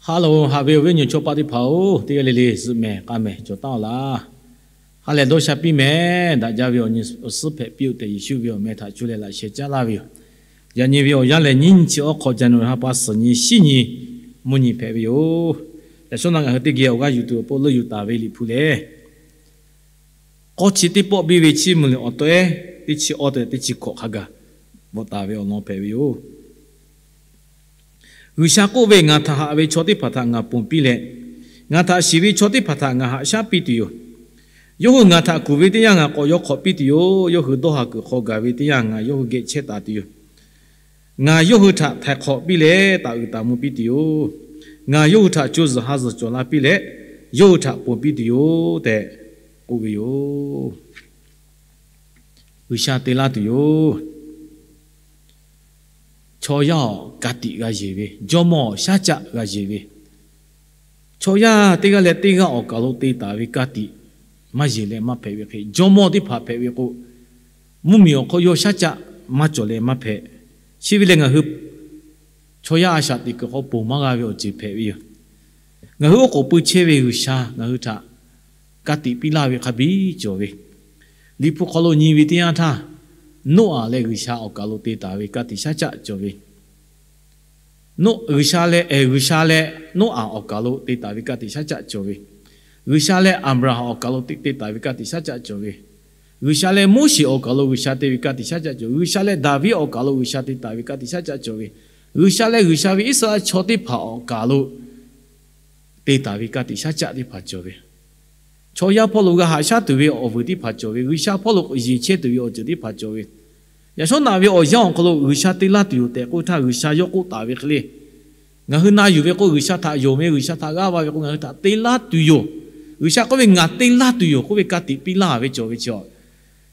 Hello, haꞈ ve awˬ viˉ awˬ nyi chaw paˆ teˇ hpaˍ-oˬ, teˇ g'aˇ le le zuhꞈ mehˍ k'a mehˍ cawˬ taˉ-oˬ laˇ. Ha lehˬ dawˇ sha piˇ mehˍ. Daꞈ jaˇ ve awˬ nyi awˬ suhˉ hpehꞈ piˇ-oˆ tehꞈ, Yeˍsuˆ ve awˬ meh htaꞈ cuˇ leh laꞈ sheh caˉ laˇ ve yoˬ. Yaꞈ nyi ve awˬ yanˇ lehˬ, nyiˇ nyi chi awˉ hk'aw January ha pa suhˍ nyi shiˉ nyi mvuhˇ nyi hpehꞈ ve yoˬ. Yaꞈ shawˉ naˆ ngaˬ hui teˇ geh awˬ g'aˇ yuˬ tuˬ awˬ pon leuˆ yuˬ taˍ ve Liꞈ hpu lehˬ, k'awˇ chi teˇ pawˆ biˇ ve Chiˇ mvuh liꞈ awˬ tawehˉ teˇ chi awˇ tehꞈ teˇ chi hkawꞈ hk'a gaˬ bvuhꞈ taˍ ve awˬ lawn hpehꞈ ve yoˬ. G'uiˬsha k'oˆ ve, Ngaˬ htaꞈ haꞈ ve chaw teˇ hpaˍ htaꞈ ngaˬ ponˬ piˇ leh, ngaˬ htaꞈ shiˍ ve chaw teˇ hpaˍ htaꞈ ngaˬ haꞈ shaˉ piˇ tuˬ yoˬ. Yawˇ hui ngaˬ htaꞈ kuˬ ve teˇ yanˇ, ngaˬ k'awꞈ yaw hk'awꞈ piˇ tuˬ yoˬ. Yawˇ hui dawˇ haˍ kuiˬ hk'aw gaˬ ve teˇ yanˇ, ngaˬ yawˇ hui geh chehˇ taˍ tuˬ yoˬ. Ngaˬ yawˇ hui htaꞈ htaiˍ hk'awꞈ piˇ leh, taˍ uiˍ taˍ mvuh piˇ tuˬ yoˬ. Ngaˬ yawˇ hui htaꞈ co zuhˬ ha zuhˬ cawˬ la piˇ leh, yawˇ hui htaꞈ ponˬ piˇ tuˬ yoˬ tehꞈ k'oˆ ve yoˬ. G'uiˬsha te laˇ tuˬ yoˬ. Chaw yaˇ awˬ ka tiꞈ g'a yeˬ ve, jawˇmawˇ awˬ shaˉ caˆ g'a yeˬ ve, chaw yaˇ teˇ g'aˇ leh teˇ g'aˇ awˬ kaˬ lo te taˍ ve ka tiꞈ maˇ yeˬ leh maˇ hpehꞈ ve hk'e, jawˇmawˇ teˇ hpaˍ hpehꞈ ve k'o, mvuhˇmiˬ awˬ hk'aw yawˇ shaˉ caˆ maˇ cawˬ leh maˇ hpehꞈ. Chi ve lehˬ, ngaˬ hui chaw yaˇ a shaꞈ teꞈ kuiˬ hk'aw ponˬ maˇ g'a ve awˬ ceuˬ hpehꞈ ve yoˬ. Ngaˬ hui oˉ k'oˍ pui chehˇ ve G'uiˬsha ngaˬ hui htaꞈ ka tiꞈ piˇ laˇ ve hk'a biˇ cawˬ ve, Liꞈ hpu hk'aw lo nyi ve teˇ yanˇ htaˇ, Noˉaꞈ leh G'uiˬsha awˬ kaˬ lo te taˍ ve ka tiꞈ shaˉ caˆ cawˬ ve, G'uiˬsha leh, G'uiˬsha leh Noˉaꞈ awˬ kaˬ lo te taˍ ve ka tiꞈ shaˉ caˆ cawˬ ve, G'uiˬsha leh Aˍbraˍhanˍ awˬ kaˬ lo te taˍ ve ka tiꞈ shaˉ caˆ cawˬ ve, G'uiˬsha leh Moˉseˍ awˬ kaˬ lo G'uiˬsha te ve ka tiꞈ shaˉ caˆ cawˬ ve, G'uiˬsha leh Daˍviˆ awˬ kaˬ lo G'uiˬsha te taˍ ve ka tiꞈ shaˉ caˆ cawˬ ve, G'uiˬsha leh G'uiˬsha ve Iˉsaˍreˍlaˆ chaw teˇ hpaˍ awˬ kaˬ lo te taˍ ve ka tiꞈ shaˉ caˆ teˇ hpaˍ cawˬ ve, chaw yaˇ hpawˇ lo g'a haꞈ shaˉ tuˬ ve awˬ vuiˬ teˇ hpaˍ cawˬ ve, G'uiˬsha hpawˇ lo yeˬ chehˇ tuˬ ve awˬ ceuˬ teˇ hpaˍ cawˬ ve, yaꞈ shawˉ naꞈ ve awˬ yanˇ awˬ hk'aw lo G'uiˬsha te laˇ tuˬ yoˬ tehꞈ k'oˆ htaˇ, G'uiˬsha yawˇ k'oˆ taˍ ve hk'e le, ngaˬ hui na yuˬ ve k'o, G'uiˬsha htaꞈ yonˍ ve, G'uiˬsha htaꞈ g'aˇ va ve k'o, ngaˬ hui htaꞈ te laˇ tuˬ yoˬ. G'uiˬsha k'oˆ ve, Ngaˬ te laˇ tuˬ yoˬ k'oˆ ve ka tiꞈ piˇ laˇ ve cawˬ ve chi,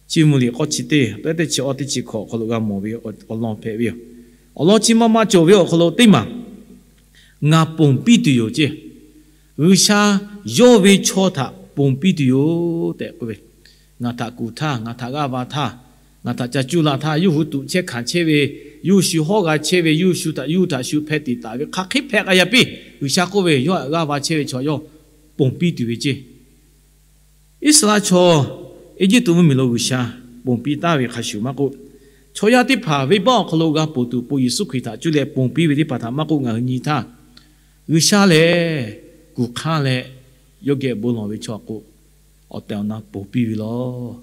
Chiˇ mvuh liꞈ k'awˇ chi teˇ tawehˉ teˇ chi awˇ teˇ chi hkawꞈ awˬ hk'aw lo g'a mawˬ ve awˬ lawn hpehꞈ ve yoˬ. Awˬ lawn chi ma ma cawˬ ve awˬ hk'aw lo teˇ maˬ ngaˬ ponˬ piˇ tuˬ yoˬ ceˇ. G'uiˬsha yawˇ ve chaw htaꞈ ponˬ piˇ tuˬ yoˬ tehꞈ k'oˆ ve, ngaˬ htaꞈ kuˬ htaˇ, ngaˬ htaꞈ g'aˇ va htaˇ, ngaˬ htaꞈ ca cuˇ la htaˇ, yawˇ hui tuꞈ chehˇ hkanˍ chehˇ ve, yawˇ hui shu hawˉ g'a chehˇ ve, yawˇ hui shu htaꞈ, yawˇ hui htaꞈ shu hpeh tiꞈ taˍ ve hk'aˬ hk'e hpehꞈ k'a yaꞈ piˇ. G'uiˬsha k'oˆ ve, yawˇ htaꞈ g'aˇ va chehˇ ve chaw yawˇ ponˬ piˇ tuˬ ve ceˇ. Iˉsaˍreˍlaˆ chaw Eˇjiˇtuꞈ mvuhˇmiˬ lo G'uiˬsha ponˬ piˇ taˍ ve hk'a shuˍ maˇ k'oˆ, chaw yaˇ teˇ hpaˍ venˇbaˆ awˬ hk'aw lo g'a ponˬ tuˬ awˬ pon Yeˍsuˆ Hkriꞈ htaꞈ cuˇ leh ponˬ piˇ ve teˇ hpaˍ htaꞈ maˇ k'oˆ, ngaˬ hui nyi htaˇ, G'uiˬsha lehˬ kuˬ hk'aˇ leh yawˇ geh bon lawˬ ve chaw k'o, awˬ tehˬ awˬ na ponˬ piˇ ve law.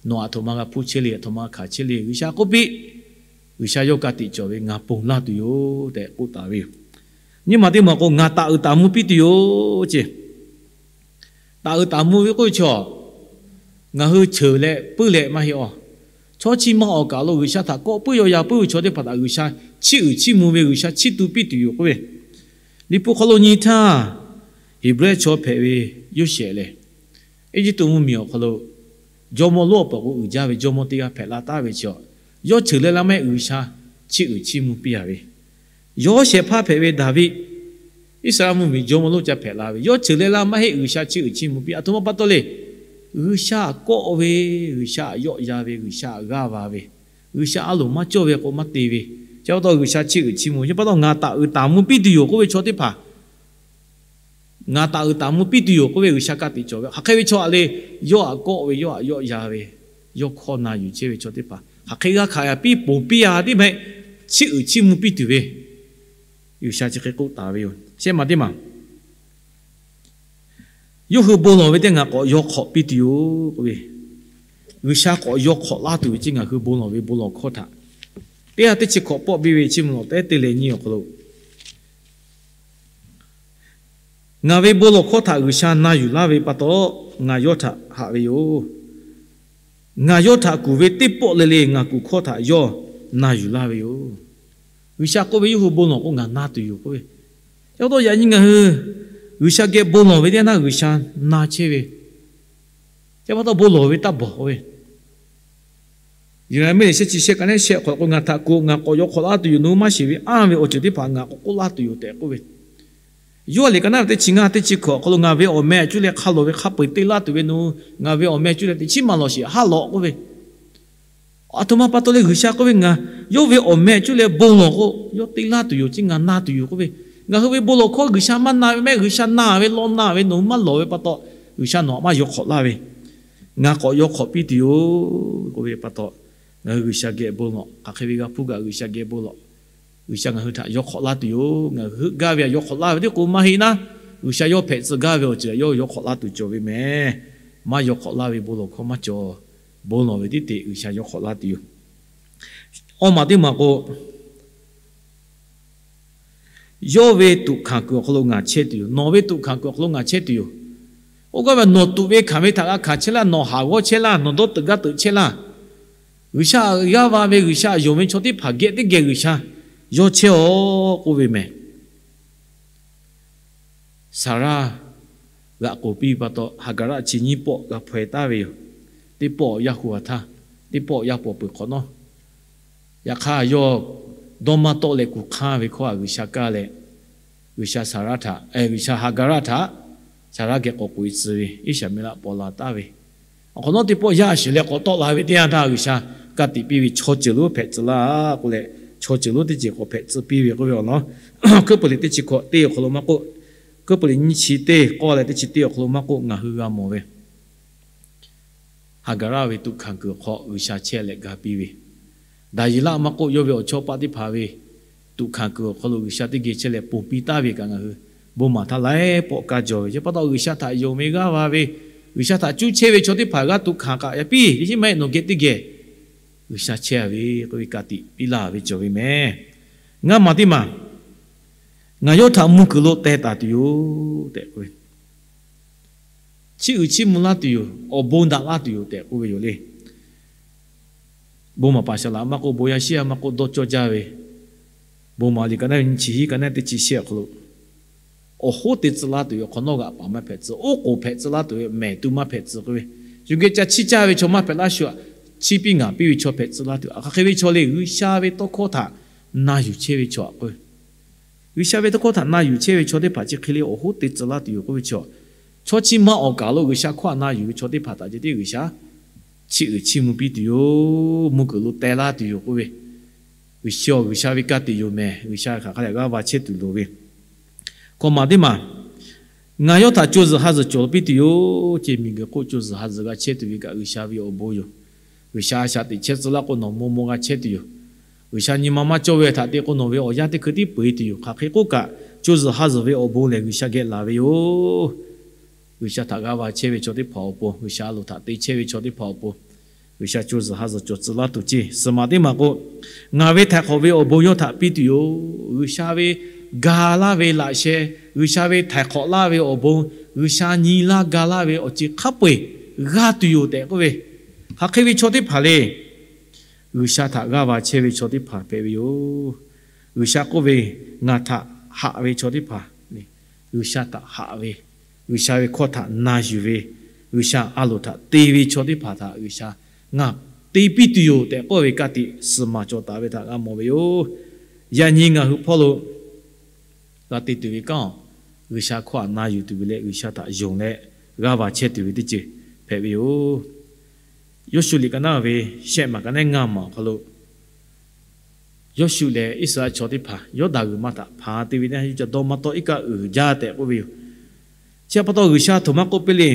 Nawˬ aˬ htoꞈ ma g'a hpuˇ chehˇ le, aˬ htoꞈ ma hkanˍ chehˇ le, G'uiˬsha k'oˆ piˇ. G'uiˬsha yawˇ ka tiꞈ cawˬ ve, ngaˬ ponˬ laˇ tuˬ yoˬ tehꞈ k'oˆ taˍ ve yoˬ. Nyiˇ maˬ teˇ maˬ k'o, ngaˬ taˍ uiˍ taˍ mvuh piˇ tuˬ yoˬ ceˇ. Taˍ uiˍ taˍ mvuh ve k'oˆ ve chaw, ngaˬ hui cheuˬ leh puiˉ leh maˇ heˆ awˬ. Chaw chi ma awˬ kaˬ lo G'uiˬsha htaꞈ kawˆ puiˉ yaw ya puiˉ ve chaw teˇ hpaˍ htaꞈ G'uiˬsha chiˇ uiˍ chiˇ mvuh ve, G'uiˬsha chiˇ tu piˇ tuˬ yoˬ k'oˆ ve, Liꞈ hpu hk'aw lo nyi htaˇ, Heˍbrehˇ chaw hpehꞈ ve Yoˇsehꞈ lehˬ, Eˇjiˇtuꞈ mvuhˇmiˬ awˬ hk'aw lo jawˇmawˇ lonˉ awˬ pawˍ k'o uiˍ jaˇ ve jawˇmawˇ teˇ g'aˇ hpehꞈ la taˍ ve chi, yawˇ cheuˬ leh laˇ maˇ heˆ G'uiˬsha chiˇ uiˍ chiˇ mvuh piˇ a ve, Yoˇsehꞈ hpaˇ hpehꞈ ve Daˍviˆ, Iˉsaˍreˍlaˆ mvuhˇmiˬ jawˇmawˇ lonˉ ca hpehꞈ la ve, yawˇ cheuˬ leh laˇ maˇ heˆ G'uiˬsha chiˇ uiˍ chiˇ mvuh piˇ. Aˬ htoꞈ ma pa taw le, G'uiˬsha k'awˆ ve, G'uiˬsha yawˆ yan ve, G'uiˬsha g'aˇ va ve, G'uiˬsha a loˍ maˇ cawˇ ve k'o maˇ te ve, chi pa taw G'uiˬsha chiˇ uiˍ chiˇ mvuh. Chi pa taw ngaˬ taˍ uiˍ taˍ mvuh piˇ tuˬ yoˬ k'oˆ ve chaw teˇ hpaˍ, ngaˬ taˍ uiˍ taˍ mvuh piˇ tuˬ yoˬ k'oˆ ve G'uiˬsha ka tiꞈ cawˬ ve, hk'aˬ hk'e ve chaw aꞈ le, yawˇ aꞈ kawˆ ve, yawˇ aꞈ yawˆ yan ve, yawˇ hkawˇ na yuˬ chehˇ ve chaw teˇ hpaˍ hk'aˬ hk'e g'a hkanˍ yaꞈ piˇ ponˬ piˇ a tiˉ maˇ heˆ, chiˇ uiˍ chiˇ mvuh piˇ tuˬ ve G'uiˬsha chi hk'e k'oˆ taˍ ve yoˬ. Shehˆ maˬ teˇ maˬ, yawˇ hui bon lawˬ ve teˇ ngaˬ k'awꞈ yaw hk'awꞈ piˇ tuˬ yoˬ k'oˆ ve, G'uiˬsha k'awꞈ yaw hk'awꞈ laˇ tuˬ ve ceˇ. Ngaˬ hui bon lawˬ ve bon lawˬ hkawˇ htaꞈ teˇ ha teˇ chi hkawꞈ pawˆ biˇ ve Chiˇ mvuh lawˬ tawehˉ teˇ leh nyi awˬ hk'aw lo, ngaˬ ve bon lawˬ hkawˇ htaꞈ G'uiˬsha na yuˬ laˇ ve pa taw, ngaˬ yawˇ htaꞈ haꞈ ve yoˬ. Ngaˬ yawˇ htaꞈ kuˬ ve teˇ pawˆ le le ngaˬ kuˬ hkawˇ htaꞈ yawˇ na yuˬ laˇ ve yoˬ. G'uiˬsha k'oˆ ve, yawˇ hui bon lawˬ k'o ngaˬ na tuˬ yoˬ k'oˆ ve, yaꞈ taw yaꞈ nyi ngaˬ hui G'uiˬsha geh bon lawˬ ve teˇ yanˇ htaˇ G'uiˬsha na chehˇ ve, chi pa taw bon lawˬ ve taˇ bawˬ k'oˆ ve, Yeˍraˍmiˆ shehˆ chi shehˆ ka neˉ shehˆ hk'awꞈ k'o, ngaˬ htaꞈ kuˬ, ngaˬ k'awꞈ yaw hk'awꞈ laˇ tuˬ yoˬ. Nawˬ hui maˇ shiˍ ve anˇ ve awˬ ceuˬ teˇ hpaˍ ngaˬ k'awꞈ k'oˆ laˇ tuˬ yoˬ tehꞈ k'oˆ ve, Yoˇhanˬ liꞈ ka naˉ ve teˇ chi ngaˇ teˇ chi hkawꞈ awˬ hk'aw lo, ngaˬ ve awˬ meh cuˇ leh hk'a lawˬ ve hk'a peu-eˬ te laˇ tuˬ ve, nawˬ hui ngaˬ ve awˬ meh cuˇ leh teꞈ chiˉ maˇ lawˬ sheˍ, haˉ lawꞈ k'oˆ ve, aˬ htoꞈ ma pa taw leh G'uiˬsha k'oˆ ve, ngaˬ yawˇ ve awˬ meh cuˇ leh bon lawˬ k'o, yawˇ te laˇ tuˬ yoˬ ceˇ, ngaˬ na tuˬ yoˬ k'oˆ ve, Ngaˬ hui ve bon lawˬ hkawˇ G'uiˬsha maˇ na ve mehˆ. G'uiˬsha na ve lawˇ na ve nawˬ hui maˇ lawˬ ve pa taw, G'uiˬsha nawˬ htaꞈ maˇ yaw hk'awꞈ laˇ ve, ngaˬ k'awꞈ yaw hk'awꞈ piˇ tuˬ yoˬ k'oˆ ve pa taw, ngaˬ hui G'uiˬsha geh bon lawˬ. Hk'aˬ hk'e ve g'a hpuˇ kaꞈ G'uiˬsha geh bon lawˬ. G'uiˬsha ngaˬ hui htaꞈ yaw hk'awꞈ laˇ tuˬ yoˬ. Ngaˬ hui heuˆ gaˇ ve htaꞈ yaw hk'awꞈ laˇ ve teˇ k'o maˇ heˆ naˉ, G'uiˬsha yawˇ hpehꞈ tcuh gaˇ ve awˬ ceuˬ htaꞈ yawˇ yaw hk'awꞈ laˇ tuˬ cawˬ ve mehˍ. Maˇ yaw hk'awꞈ laˇ ve bon lawˬ hkawˇ maˇ cawˬ. Bon lawˬ ve tiˉ te G'uiˬsha yaw hk'awꞈ laˇ tuˬ yoˬ. Awˇ maˬ teˇ maˬ k'o, yawˇ ve tuꞈ hkanˍ kuiˬ awˬ hk'aw lo ngaˬ chehˇ tuˬ yoˬ. Nawˬ ve tuꞈ hkanˍ kuiˬ awˬ hk'aw lo ngaˬ chehˇ tuˬ yoˬ. Oˇ gaˇ ve nawˬ tuꞈ ve hkanˍ ve htaꞈ g'a hkanˍ chehˇ laˇ. Nawˬ haˍ g'awˇ chehˇ laˇ. Nawˬ dawˇ teuꞈ gaˇ teuꞈ chehˇ laˇ. G'uiˬsha g'aˇ va ve, G'uiˬsha yonˍ ve chaw teˇ hpaˍ geh teˇ geh G'uiˬsha yawˇ chehˇ-aw k'oˆ ve mehˍ. Saˍraˆ g'aꞈ k'oˍ piˇ ve pa taw, Haˍgaˍraˆ chi nyiˇ pawˆ g'a hpaw-e taˍ ve yoˬ. Teˇ pawˆ yaˇ hu a htaˇ, teˇ pawˆ yaˇ paw peuˬ hk'awꞈ nawˉ. Yaꞈ hk'aˇ, yawˇ dawˇ maˇ tawˆ leh kuˬ hk'anˇ ve hkawˇ htaꞈ G'uiˬsha kaˇ leh, G'uiˬsha Saˍraˆ htaꞈ, G'uiˬsha Haˍgaˍraˆ htaꞈ Saˍraˆ geh k'awꞈ k'oꞈ-e tcuh ve Iˉsaˍmeˍlaˆ paw la taˍ ve, awˬ hk'awꞈ nawˉ teˇ pawˆ yaˇ a shiˍ leh k'awꞈ tawˆ la ve teˇ yanˇ htaˇ, G'uiˬsha ka tiꞈ piˇ ve, Chaw ceuˬ lonˉ hpehꞈ tcuh laˇ k'oˆ leh, chaw ceuˬ lonˉ teˇ ceuˬ k'awꞈ hpehꞈ tcuh piˇ ve k'oˆ ve awˬ lawn, Hkui puiˍ liꞈ teˇ chi hkawꞈ teˇ awˬ hk'aw lo maˇ k'oˆ, Hkui puiˍ liꞈ nyiˇ chi teˇ k'awˇ leh teˇ chi teˇ awˬ hk'aw lo maˇ k'oˆ, ngaˬ hui g'a mawˬ ve Haˍgaˍraˆ ve tuꞈ hkanˍ kuiˬ awˬ hk'aw G'uiˬsha chehˇ leh ga piˇ ve, Daˍyeˍlaˆ maˇ k'oˆ, yawˇ ve awˬ chawˇ paˆ teˇ hpaˍ ve tuꞈ hkanˍ kuiˬ awˬ hk'aw lo G'uiˬsha teˇ geh chehˇ leh ponˬ piˇ taˍ ve kaꞈ ngaˬ hui bon maˍ htaˇ laiˉ pawˆ kaˇ jaw ve. Chi pa taw, G'uiˬsha htaꞈ yonˍ ve g'aˇ va ve, G'uiˬsha htaꞈ cuˇ chehˇ ve chaw teˇ hpaˍ g'a tuꞈ hkanˍ kaꞈ yaꞈ piˇ, yaꞈ nyi maˇ heˆ, nawˬ geh teˇ geh G'uiˬsha chehˇ ve k'oˆ ve ka tiꞈ piˇ laˇ ve cawˬ ve mehˍ. Ngaˇ maˬ teˇ maˬ, ngaˬ yawˇ htaꞈ mvuh kuiˬ lo teh taˍ tuˬ yoˬ tehꞈ k'oˆ ve, chiˇ uiˍ chiˇ mvuh laˇ tuˬ yoˬ. Awˬ bon daꞈ laˇ tuˬ yoˬ tehꞈ k'oˆ ve yoˬ le. Bon maˍ paˍ shaˍ laꞈ maˇ k'oˆ, bon yaˇ shiˉ yaˇ maˇ k'oˆ, dawˇ cawˇ jaˇ ve, bon maˍ liꞈ ka naˉ ve nyiˇ chi hiˉ ka naˉ teˇ chi shehˆ awˬ hk'aw lo, awˬ hoˉ te tcuh laˇ tuˬ ve awˬ hk'awꞈ nawˉ g'aꞈ paˍ maˇ hpehꞈ tcuh, oˉ k'oˍ hpehꞈ tcuh laˇ tuˬ ve, mehˍ tuˬ maˇ hpehꞈ tcuh k'oˆ ve, shu geh ca chiˇ caˇ ve chaw maˇ hpehꞈ laˇ shu, chiˇ piˇ ngaˬ piˇ ve chaw hpehꞈ tcuh laˇ tuˬ, hk'aˬ hk'e ve chaw le, G'uiˬsha ve tawˇ hkawˇ htaꞈ na yuˬ chehˇ ve chaw k'o, G'uiˬsha ve tawˇ hkawˇ htaꞈ na yuˬ chehˇ ve chaw teˇ hpaˍ chi hk'e le awˬ hoˉ te tcuh laˇ tuˬ yoˬ k'oˆ ve chaw, chaw chi maˇ awˬ kaˬ lo G'uiˬsha hkawˇ htaꞈ na yuˬ ve chaw teˇ hpaˍ htaꞈ ceh tiˉ G'uiˬsha chiˇ uiˍ chiˇ mvuh piˇ tuˬ yoˬ. Mvuh kuiˬ lo teh laˇ tuˬ yoˬ k'oˆ ve, G'uiˬsha, G'uiˬsha ve ka tiꞈ yoˬ mehˍ. G'uiˬsha hk'aˬ hk'a leh g'aˇ va chehˇ tuˬ loˍ ve, hkawꞈ maˬ teˇ maˬ, ngaˬ yawˇ htaꞈ co zuhˬ ha zuhˬ cawˬ piˇ tuˬ yoˬ. Ceh miˬguiˬ hk'oˆ co zuhˬ ha zuhˬ g'a chehˇ tuˬ ve kaꞈ G'uiˬsha ve awˬ bon yoˬ. G'uiˬsha a shaꞈ teꞈ chehˇ tcuh laˇ k'o, nawˬ mvuh mvuh g'a chehˇ tuˬ yoˬ. G'uiˬsha nyi ma maˇ cawˇ ve htaꞈ te k'o, nawˬ ve awˬ yanˇ teˇ hkui tiˉ peu-eˬ tuˬ yoˬ. Hk'aˬ hk'e k'oˆ kaꞈ, co zuhˬ ha zuhˬ ve awˬ bon lehˬ G'uiˬsha geh laˬ ve yoˬ. G'uiˬsha htaꞈ g'aˇ va chehˇ ve chaw teˇ hpaˍ awˬ pon, G'uiˬsha a loˍ htaꞈ te chehˇ ve chaw teˇ hpaˍ awˬ pon, G'uiˬsha co zuhˬ ha zuhˬ cawˬ tcuh laˇ tuˬ ceˇ. Suhˍ maˬ teˇ maˬ k'o, ngaˬ ve htaiˍ hk'awꞈ ve awˬ bon yawˇ htaꞈ piˇ tuˬ yoˬ. G'uiˬsha ve ga laˇ ve laꞈ sheh, G'uiˬsha ve htaiˍ hk'awꞈ laˇ ve awˬ bon, G'uiˬsha nyi laˇ ga laˇ ve awˬ ceuˬ hk'a peu-eˬ g'a tuˬ yoˬ tehꞈ k'oˆ ve, hk'aˬ hk'e ve chaw teˇ hpaˍ le, G'uiˬsha htaꞈ g'aˇ va chehˇ ve chaw teˇ hpaˍ hpehꞈ ve yoˬ. G'uiˬsha k'oˆ ve, ngaˬ htaꞈ haꞈ ve chaw teˇ hpaˍ, G'uiˬsha htaꞈ haꞈ ve, G'uiˬsha ve hkawˇ htaꞈ na yuˬ ve, G'uiˬsha a loˍ htaꞈ te ve chaw teˇ hpaˍ htaꞈ G'uiˬsha ngaˬ te piˇ tuˬ yoˬ tehꞈ k'oˆ ve ka tiꞈ suhˍ maˬ cawˬ taˍ ve htaꞈ g'a mawˬ ve yoˬ. Yaꞈ nyi ngaˬ hui hpawˇ lo g'a te tuˬ ve kanˉ, G'uiˬsha hkawˇ htaꞈ na yuˬ tuˬ ve leh G'uiˬsha htaꞈ yonˍ leh g'aˇ va chehˇ tuˬ ve teˇ ceuˬ hpehꞈ ve yoˬ. Yawˇshuˆ liꞈ ka naˉ ve shehˆ maˬ ka naˉ ngaˇ maˬ awˬ hk'aw lo, Yawˇshuˆ lehˬ Iˉsaˍreˍlaˆ chaw teˇ hpaˍ Yawˇdanˍ g'uiˬ ma htaꞈ hpanˍ te ve teˇ yanˇ, yawˇ ca dawˇ maˇ tawˆ, iˉ kaˆ uiˍ jaˇ tehꞈ k'oˆ ve yoˬ. Chi pa taw G'uiˬsha htoꞈ ma k'oˆ piˇ le,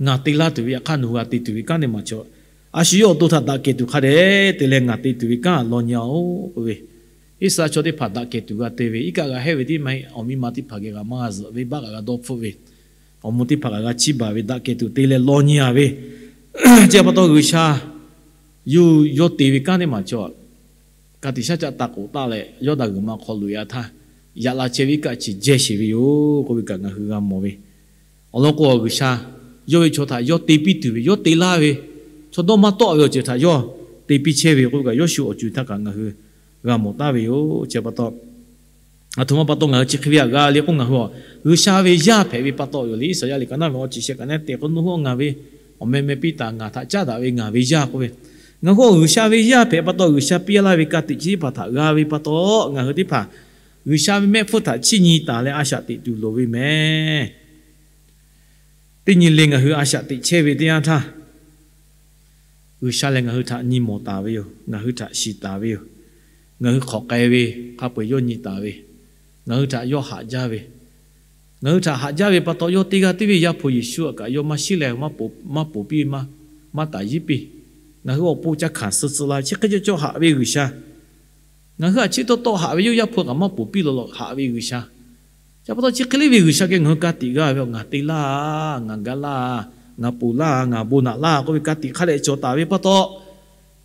ngaˬ te laˇ tuˬ ve yaꞈ hk'aˇ nawˬ hui g'a te tuˬ ve kanˉ teˇ maˬ cawˬ. A shu yawˇ awˬ to htaꞈ daꞈ kehˬ tuˬ hk'a dehꞈ te leh ngaˬ te tuˬ ve kanˉ law nyi-aˬ-oˬ k'oˆ ve, Iˉsaˍreˍlaˆ chaw teˇ hpaˍ daꞈ kehˬ tuˬ g'a te ve, iˉ kaˆ g'a hehˇ ve teˇ maˬ awˬ miˇ ma teˇ hpaˍ geh g'a maˇ g'a zuhꞈ ve, baˆ kaꞈ g'a dawˇ hpfuhˆ ve, awˬ mvuh teˇ hpaˍ kaꞈ g'a chiˇ baˬ ve, daꞈ kehˬ tuˬ te leh law nyi-a ve, chi pa taw G'uiˬsha yawˇ te ve kanˉ teˇ maˬ cawˬ. Ka tiꞈ shaˉ caˆ taˇ k'oꞈ taˆ leh Yawˇdanˍ g'uiˬ ma hk'aw loꞈ-e-a htaˇ, yaꞈ la chehˇ ve iˉ kaˆ chi jehˇ sheˍ ve yoˬ k'oˆ ve kaꞈ ngaˬ hui g'a mawˬ ve. Awˬ lawn k'o, G'uiˬsha yawˇ ve chaw htaꞈ yawˇ te piˇ tuˬ ve, yawˇ te laˇ ve, chaw dawˇ maˇ tawˆ ve awˬ ceuˬ htaꞈ yawˇ te piˇ chehˇ ve k'oˆ ve kaꞈ, Yawˇshuˆ awˬ co-e htaˇ kaꞈ ngaˬ hui g'a mawˬ taˍ ve yoˬ. Chi pa taw, aˬ htoꞈ ma pa taw ngaˬ hui chi hk'e ve htaꞈ g'a le k'o, ngaˬ hui a G'uiˬsha ve yaˇ hpehꞈ ve pa taw yoˬ le. Iˉsaˍreˍlaˆ liꞈ ka naˉ ve awˬ chi sheh kaꞈ naˉ te k'o, nawˬ hui a ngaˬ ve awˬ meh meh piˇ taˍ, ngaˬ htaꞈ caˉ daꞈ ve ngaˬ ve yaˇ k'oˆ ve, ngaˬ hui G'uiˬsha ve yaˇ hpehꞈ pa taw, G'uiˬsha piˇ laˇ ve ka tiꞈ chi teˇ hpaˍ htaꞈ g'a ve pa taw, ngaˬ hui teˇ hpaˍ G'uiˬsha ve mehˆ hpfuhˇ htaꞈ chiˇ nyi taˍ leh a shaꞈ teꞈ tuˬ loˍ ve mehˍ. Teˇ nyi le ngaˬ hui a shaꞈ teꞈ chehˇ ve teˇ yanˇ htaˇ, G'uiˬsha lehˬ ngaˬ hui htaꞈ nyi mawˬ taˍ ve yoˬ. Ngaˬ hui htaꞈ shiˍ taˍ ve yoˬ. Ngaˬ hui hk'awꞈ k'ai ve hk'a peu-eˬ yawˇ nyi taˍ ve, ngaˬ hui htaꞈ yawˇ haꞈ jaˇ ve, ngaˬ hui htaꞈ haꞈ jaˇ ve pa taw, yawˇ teˇ g'aˇ tiˉ ve Yaˇ hpu Yeˍsuˆ aꞈ kaꞈ yawˇ maˇ shiˉ leh maˇ poˍ piˇ ve maˇ, maˇ taˍ yiˉ piˇ. Ngaˬ hui awˬ pon ca hkanˍ suh tcuh la ve chi hk'e cawˇ cawˇ haꞈ ve G'uiˬsha, ngaˬ hui htaꞈ chi taw taw haꞈ ve yawˇ Yaˇ hpu kaꞈ maˇ poˍ piˇ law law haꞈ ve G'uiˬsha. Chi pa taw chi hk'e le ve G'uiˬsha geh ngaˬ hui ka tiꞈ g'a ve, ngaˬ te laˇ, ngaˬ ga laˇ, ngaˬ ponˬ laˇ, ngaˬ bon naꞈ laˇ k'oˆ ve ka tiꞈ hk'a dehꞈ cawˬ taˍ ve pa taw,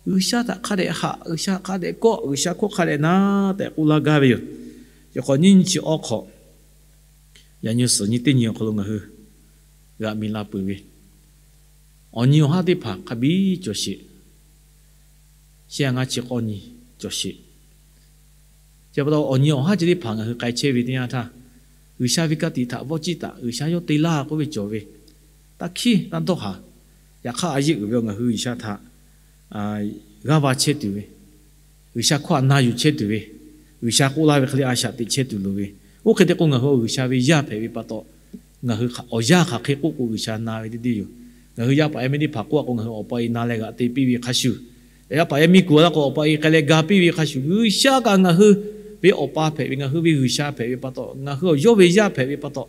G'uiˬsha htaꞈ hk'a dehꞈ haꞈ, G'uiˬsha hk'a dehꞈ kawˆ, G'uiˬsha hkawˇ hk'a dehꞈ na tehꞈ k'oˆ laˇ gaˇ ve yoˬ. Chi hk'awꞈ nyiˇ nyi chi awˇ hk'awꞈ, yaꞈ nyi suhˍ nyi teˇ nyi awˬ hk'aw lo ngaˬ hui g'a mi la peuˬ ve, awˬ nyi awˬ haˉ teˇ hpaˍ hk'a biˇ cawˬ sheˍ. Shehˆ a ngaˇ chi k'awˇ nyi cawˬ sheˍ. Chi pa taw awˬ nyi awˬ haˉ chi teˇ hpaˍ ngaˬ hui k'ai chehˇ ve teˇ yanˇ htaˇ, G'uiˬsha ve ka tiꞈ htaꞈ vawˇ ciˇ taˍ, G'uiˬsha yawˇ te laˇ k'oˆ ve cawˬ ve, taˇ hkiˉ taˇ dawˇ haˍ. Yaꞈ hk'aˇ a yeˆ uiˍ ve ngaˬ hui G'uiˬsha htaꞈ g'aˇ va chehˇ tuˬ ve, G'uiˬsha hkawˇ htaꞈ na yuˬ chehˇ tuˬ ve, G'uiˬsha k'oˆ laˇ ve hk'e le a shaꞈ teꞈ chehˇ tuˬ loˍ ve, oˇ hk'e te k'o ngaˬ hui G'uiˬsha ve yaˇ hpehꞈ ve pa taw, ngaˬ hui awˬ yanˇ hk'aˬ hk'e k'oˆ k'o G'uiˬsha na ve teˇ deˇ yoˬ. Ngaˬ hui yaˇ paˍ yaˇ miˇ teˇ hpaˍ k'oˆ a k'o ngaˬ hui awˬ pa e na leh g'aꞈ te piˇ ve hk'a shuˍ, yaˇ paˍ yaˇ miˇ kuˬ a laˇ k'o awˬ pa e k'ai leh ga piˇ ve hk'a shuˍ, G'uiˬsha kaꞈ ngaˬ hui ve awˬ pa hpehꞈ ve, ngaˬ hui ve G'uiˬsha hpehꞈ ve pa taw, ngaˬ hui awˬ yawˇ ve yaˇ hpehꞈ ve pa taw,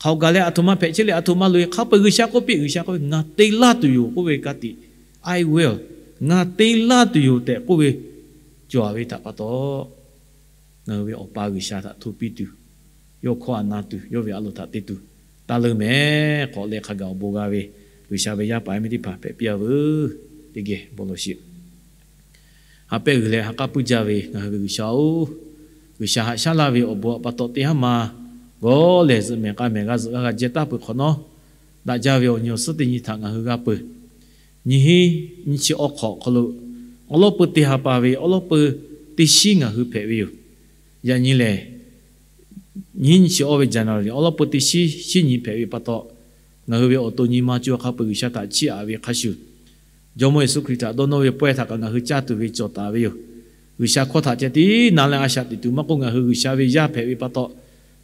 hk'aˬ hk'e gaˬ leh aˬ htoꞈ ma hpehꞈ chehˇ leh aˬ htoꞈ ma loꞈ e hk'a peu-eˬ G'uiˬsha k'oˆ piˇ, G'uiˬsha k'oˆ ve, Ngaˬ te laˇ tuˬ yoˬ k'oˆ ve ka tiꞈ, I will, ngaˬ te laˇ tuˬ yoˬ tehꞈ k'oˆ ve cawˬ ve htaꞈ pa taw, ngaˬ hui ve awˬ pa G'uiˬsha htaꞈ hto piˇ tuˬ, yawˇ hkawˇ htaꞈ na tuˬ, yawˇ ve a loˍ htaꞈ te tuˬ taˇ leuˇ mehˍ. K'awꞈ leh hk'a gaˬ awˬ bon g'a ve G'uiˬsha ve yaˇ paˍ yaˇ miˇ teˇ hpaˍ hpehꞈ piˇ a veuˬ. Teˇ geh bon lawˬ sheˍ. Ha pehˇ g'uiˬ leh ha k'aˉ puiˇ jaˇ ve ngaˬ hui ve G'uiˬsha-oˬ, G'uiˬsha haꞈ shaˉ laˇ ve awˬ bon awˬ pa taw teˇ haˉ ma g'awˇ lehˬ zuhꞈ mehˍ k'a mehˍ g'a zuhꞈ g'a g'a jehˇ taˍ peuˬ hk'awꞈ nawˉ, daꞈ jaˇ ve awˬ nyi awˬ suhˉ teˇ nyi htaꞈ ngaˬ hui g'a peuˬ. Nyiˇ hinˉ nyiˇ chi awˇ hk'awꞈ awˬ hk'aw lo awˉ lawˉ peu teˇ ha pa ve awˉ lawˉ peu teˇ shiˉ ngaˬ hui hpehꞈ ve yoˬ. Yaꞈ nyi lehˬ, nyiˇ hinˉ nyiˇ chi awˇ ve January awˉ lawˉ peu teˇ shiˉ shiˉ nyi hpehꞈ ve pa taw, ngaˬ hui ve awˬ to nyi ma co hk'a peu-eˬ G'uiˬsha htaꞈ chiˇ aꞈ ve hk'a shuˍ, Jawˇmawˇ Yeˍsuˆ Hkriꞈ htaꞈ dawˇ nawˇ ve pawehˇ htaꞈ kaꞈ ngaˬ hui caˇ tuˬ ve cawˬ taˍ ve yoˬ. G'uiˬsha hkawˇ htaꞈ ceh tiˉ na leh a shaꞈ teꞈ tuˬ maˇ k'oˆ, ngaˬ hui G'uiˬsha ve yaˇ hpehꞈ ve pa taw,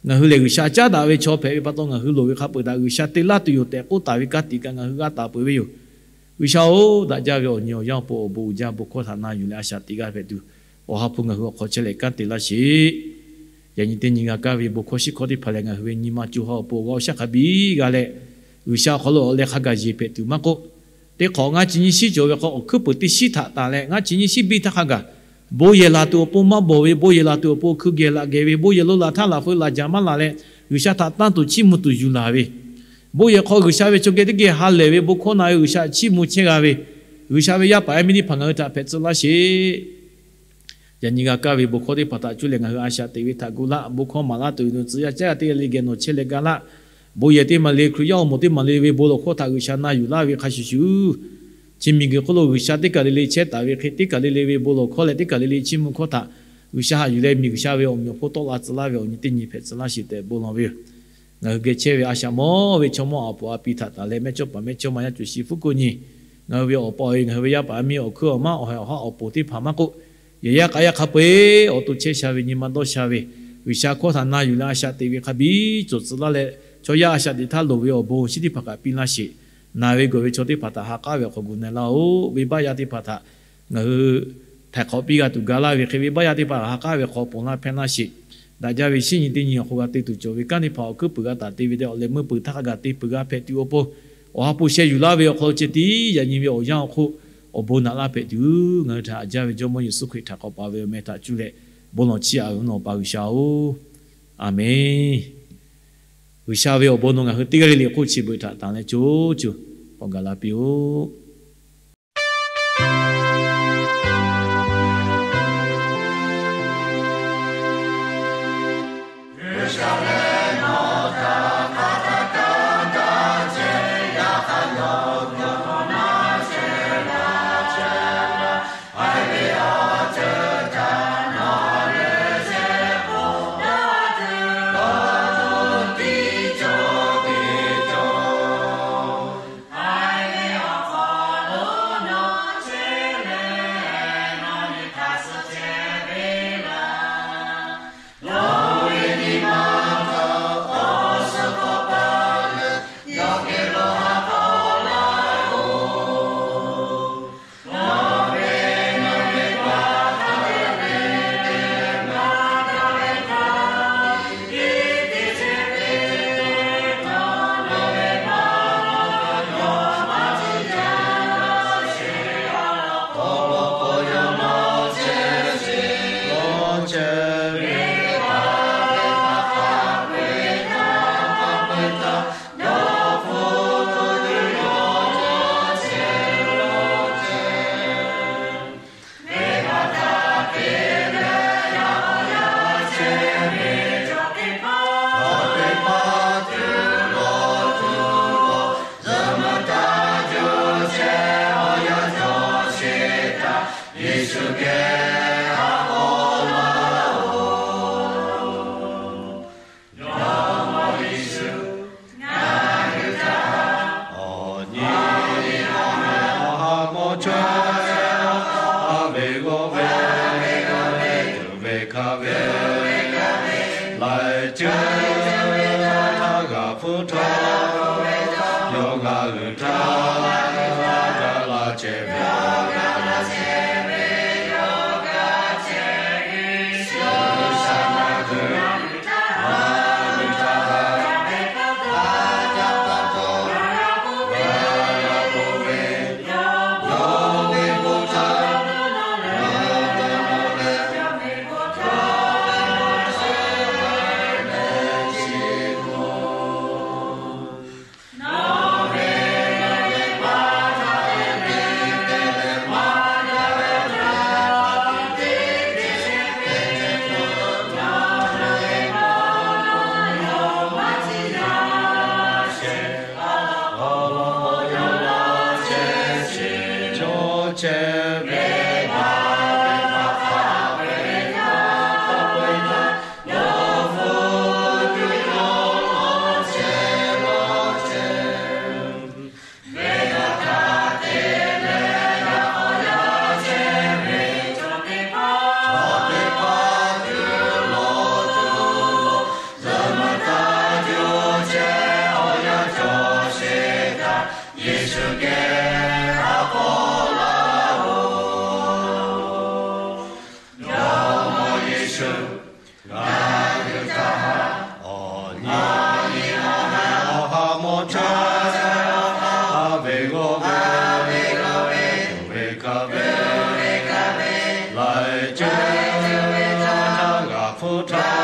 ngaˬ hui lehˬ G'uiˬsha caˉ daꞈ ve chaw hpehꞈ ve pa taw, ngaˬ hui loˍ ve hk'a peu-eˬ htaꞈ G'uiˬsha te laˇ tuˬ yoˬ tehꞈ k'oˆ taˍ ve ka tiꞈ kaꞈ ngaˬ hui g'a taˍ peuˬ ve yoˬ. G'uiˬsha-oˬ, daꞈ jaˇ ve awˬ nyi awˬ yanˇ awˬ pon awˬ bon uiˍ jaˇ bon hkawˇ htaꞈ na yuˬ leh a shaꞈ teꞈ g'aˇ hpehꞈ tuˬ, Awˬ ha hpu ngaˬ hui awˬ hk'aw chehˇ leh kanˉ te laˇ sheˍ. Yaꞈ nyi teˇ nyi g'a kaˇ ve bon hkawˇ shiˉ hkawˇ teˇ hpaˍ lehˬ, ngaˬ hui ve nyi ma co ha awˬ pon g'a awˬ shaˉ hk'a biˇ g'a leh, G'uiˬsha awˬ hk'aw lo awˬ leh hk'a gaˬ yeˬ hpehꞈ tuˬ maˇ k'oˆ, teˇ hk'awꞈ ngaˇ chi nyiˇ shiˉ cawˬ ve hk'aw awˬ hkuiˉ puiˍ teˇ shiˉ htaꞈ tanˬ leh ngaˇ chi nyiˇ shiˉ biˇ htaˇ hk'a gaˬ, bon yehˬ laˬ tuˬ awˬ pon maˇ bawˬ ve, bon yehˬ laˬ tuˬ awˬ pon hkui geh laꞈ geh ve, bon yehˬ lo laˬ htaˇ laˬ feu laˬ jaˬ maˇ laˬ leh, G'uiˬsha htaꞈ tanˇ tuˬ chiˇ mvuh tuˬ yuˬ laˬ ve, bon yehˬ hk'aw G'uiˬsha ve chaw geh teˇ geh ha lehˬ ve bon hkawˇ na ve G'uiˬsha chiˇ mvuh chehˇ g'a ve, G'uiˬsha ve yaˇ paˍ yaˇ miˇ teˇ hpaˍ ngaˬ hui htaꞈ hpehꞈ tcuh laˇ sheˍ. Yaꞈ nyi g'a kaˇ ve bon hkawˇ teˇ hpaˍ htaꞈ cuˇ leh ngaˬ hui a shaꞈ teꞈ ve htaꞈ gu laˆ. Bon hkawˇ maˍ laˇ tuˬ ve tcuh yaˇ caˉ g'a teˇ g'aˇ le geh nawˬ chehˇ leh ga laˆ. Bon yehˬ teˇ maˬ le, Hkriꞈ yaˇ awˬ moˍ teˇ maˬ le ve bon lawˬ hkawˇ htaꞈ G'uiˬsha na yuˬ laˇ ve hk'a shuˍ shuˍ, chi miˬguiˬ hk'oˆ lo G'uiˬsha teˇ kaˬ le le chehˇ taˍ ve hk'e, teˇ kaˬ le le ve bon lawˬ hkawˇ leh teˇ kaˬ le le chiˇ mvuh hkawˇ htaꞈ G'uiˬsha haꞈ yuˬ leh miˬguiˬ sha ve awˬ meꞈ awˬ hponˇ tawˆ la tcuh laˇ ve awˬ nyi teˇ nyi hpehꞈ tcuh laˇ sheˍ tehꞈ bon lawˬ ve yoˬ. Ngaˬ hui geh chehˇ ve a shaꞈ mawˇ ve chaw mawˇ awˬ pon a pi htaꞈ tanˬ leh mehˇ chawˇ paˍ mehˇ chawˇ ma yaˇ cuˬ shi fuˉ ko nyi, ngaˬ hui ve awˬ pa awˬ e, ngaˬ hui ve yaˇ paˍ yaˇ miˇ awˬ hkuiˉ awˬ maˉ awˬ heh awˬ haˉ awˬ poˍ teˇ hpaˍ maˇ k'oˆ, yehˬ yaˇ k'a yaˇ hk'a peu-eˬ awˬ to chehˇ sha ve nyi ma dawˇ sha ve, G'uiˬsha hkawˇ htaꞈ na yuˬ leh a shaꞈ teꞈ ve hk'a biˇ cawˬ tcuh laˇ leh, chaw yaˇ a shaꞈ teꞈ htaˇ loˍ ve awˬ bon awˬ shinˉ teˇ hpaˍ kaꞈ piˇ laˇ sheˍ. Naˬ ve gawˬ ve chaw teˇ hpaˍ htaꞈ ha k'aˉ ve awˬ hk'aw gu na laˇ-oˬ. Venˇbaˆ yaˇ teˇ hpaˍ htaꞈ ngaˬ hui htaiˍ hk'awꞈ piˇ g'a tuˬ ga laˇ ve hk'e, venˇbaˆ yaˇ teˇ hpaˍ ha k'aˉ ve awˬ hk'aw ponˬ laˇ hpehˇ laˇ sheˍ. Daꞈ jaˇ ve shinˉ nyi teˇ nyi awˬ hk'aw g'a te tuˬ cawˬ ve kanˉ teˇ hpaˍ awˬ hkuiˉ puiˍ g'a taˍ te ve tehꞈ awˬ leh meuˇ peuˬ htaˇ hk'a gaˬ te peuˬ g'a hpehꞈ tuˬ awˬ pon, Awˬ ha hpu sheh yuˬ laˇ ve awˬ hk'aw lo ceh tiˉ yaꞈ nyi ve awˬ yanˇ awˬ hk'oˆ awˬ bon naꞈ laˇ hpehꞈ tuˬ, ngaˬ hui htaꞈ haꞈ jaˇ ve Jawˇmawˇ Yeˍsuˆ Hkriꞈ htaꞈ k'awꞈ paˍ ve awˬ meh htaꞈ cuˇ leh bon lawˬ chiˇ aꞈ ve Awˬ pa G'uiˬsha-oˬ, Aˍmenˇ. G'uiˬsha ve awˬ bon nawˬ ngaˬ hui teˇ g'aˇ le le hk'oˆ chi beuꞈ htaꞈ tanˬ leh co co k'awꞈ gaˬ la piˇ-oˆ. chehˇ ve, a ve pa hk'a peu-eˬ htaˇ, a peu-eˬ htaˇ dawˇ hpfuhˆ tuˬ yoˬ. Venˇbaˆ htaꞈ te leh yaꞈ k'aw yaˇ chehˇ ve, chaw teˇ hpaˍ, chaw teˇ hpaˍ tuˬ lawˬ tuˬ lawˬ, zuhꞈ mvuh taˍ jaˇ chehˇ awˬ yanˇ cawˬ sheˍ htaˇ, Yeˍsuˆ geh haꞈ k'awꞈ laˇ-oˬ. Jawˇmawˇ Yeˍsuˆ, ngaˬ hui htaꞈ awˬ nyi awˬ ha mawˇ chaweh, a ve g'awˇ ve, a ve tuˬ ve hkanˍ ve, laiˬ ceuˬ ve htaˇ g'a hpuˇ htaˇ, yawˇ ngaˬ hui htaꞈ g'a laˇ chehˇ ve, G'uiˬsha ngaˬ hui htaꞈ Yeˍsuˆ geh haꞈ k'awꞈ laˇ-oˬ. Jawˇmawˇ Yeˍsuˆ, ngaˬ hui htaꞈ awˬ nyi awˬ ha mawˇ chaweh, a ve g'awˇ ve, a ve hkanˍ ve, laiˬ ceuˬ ve htaˇ g'a hpuˇ htaˇ,